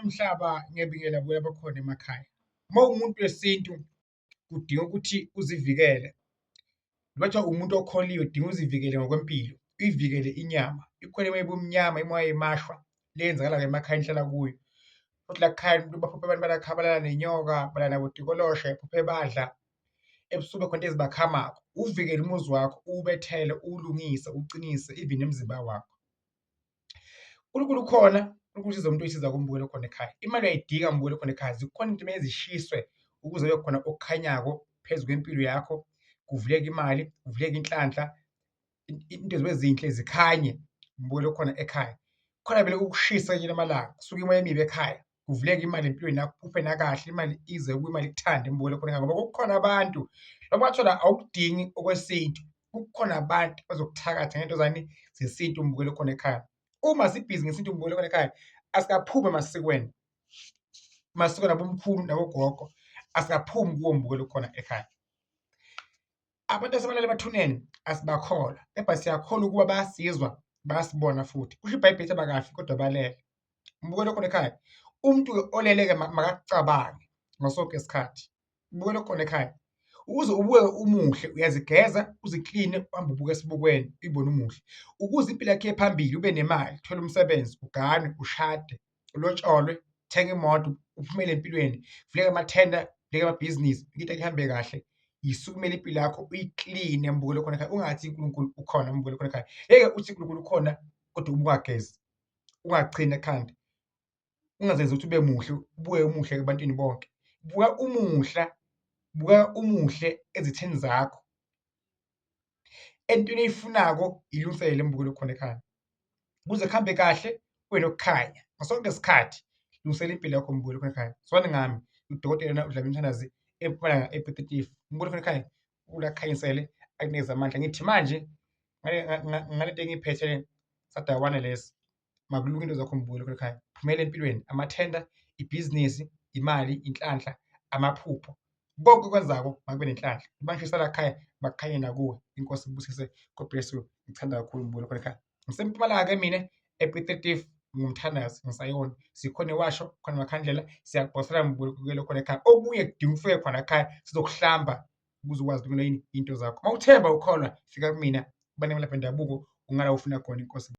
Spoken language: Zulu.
Nomhlaba, ngiyabingelela buka abakhona emakhaya. Uma uwumuntu wesintu kudinga ukuthi uzivikele. Noma kuthiwa umuntu okholiwe kudinga uzivikele ngokwempilo, uyivikele inyama. Ikhona imimoya yobumnyama, imimoya yamashwa le eyenzakalayo emakhaya enihlala kuyo. Uthole ukuthi layikhaya baphuphe abantu balayikhaya balala nenyoka, balala nabotikoloshe, uphuphe badla, ebusuku kube khona into ezibakhamako. Uwuvikele umuzi wakho, uwubethele, uwulungise, uwucinise even nemzimba wakho. Unkulunkulu ukhona, uNkulunkulu usiza umuntu oyisiza kumbukeli okhona ekhaya. Imali uyayidinga mbukeli okhona ekhaya, zikhona into ekumele zishiswe ukuze kube khona okukhanyako phezu kwempilo yakho, kuvuleke imali, kuvuleke inhlanhla, into zibe zinhle zikhanye mbukeli okhona ekhaya. Kukhona vele ukushisa ngelinye lamalanga, kusuke imoya emibi ekhaya, kuvuleke imali empilweni yakho, uphuphe nakahle imali ize kuwe, imali ikuthande mbukeli okhona ekhaya ngoba kukhona abantu noma kungathiwa awukudingi okwesintu, kukhona abantu abazokuthakatha ngento zani, zesintu mbukeli okhona ekhaya. Uma sibhizi ngesintu mbukeli okhona ekhaya, asikaphumi emasikweni, emasikweni abomkhulu nabogogo, asikaphumi kuwo mbukeli okhona ekhaya. Abantu asebalala emathuneni asibakholwa, kepha siyakholwa ukuba bayasizwa, bayasibona futhi. Kusho iBhayibheli lithi abakafi kodwa balele. Mbukeli okhona ekhaya, umuntu-ke olele-ke makakucabange ngaso sonke isikhathi. Mbukeli okhona ekhaya, ukuze ubukeke umuhle uyazigeza, uzikline, uhambe ubuke esibukweni uyibone umuhle. Ukuze impilo yakho iye phambili, ube nemali, uthole umsebenzi, uganwe, ushade, ulotsholwe, uthenge imoto, uphumele empilweni, kuvuleke amathenda, kuvuleke amabhizinisi, into ihambe kahle. Yisukumele impilo yakho uyikline mbukeli okhona ekhaya, ungathi uNkulunkulu ukhona mbukeli okhona ekhaya. Ngeke uthi uNkulunkulu ukhona kodwa ube ungagezi, ungachini ekhanda, ungazenzi ukuthi ube muhle, ubukeke umuhle ebantwini bonke. Buka umuhla, buka umuhle ezitheni zakho. Entweni oyifunako ilungiselele mbukeli okhona ekhaya, kuze kuhambe kahle kube nokukhanya ngaso sonke isikhathi. Lungiselela impilo yakho mbukeli okhona ekhaya. Zwana ngami, udokotela lona uDlamini Mthandazi eMpumalanga ePiet Retief. Mbukeli okhona ekhaya, uNkulunkulu akukhanyisele, akunikeze amandla. Ngithi manje ngalento engiyiphethe le, sadawana lesi, makulunge into zakho mbukeli okhona ekhaya. Phumela empilweni, amathenda, ibhizinisi, imali, inhlanhla, amaphupho, konke okwenzako makube nenhlanhla. Uma ngishisa la ekhaya, makukhanye nakuwe. Inkosi ikubusise. God bless you. Ngikuthanda kakhulu mbukeli okhona ekhaya. Ngisempumalanga-ke mina ePiet Retief, ngumthandazi, ngisayona. Sikhona ewasho, khona amakhandlela, siyakubhosela mbukeli okhona ekhaya. Okunye kudinga ufike khona ekhaya sizokuhlamba ukuze ukwazi ukulungelwa yini into zakho. Uma uthemba ukholwa, fika kumina, kubantu abalapha bendabuko, ungala ufuna khona inkosi.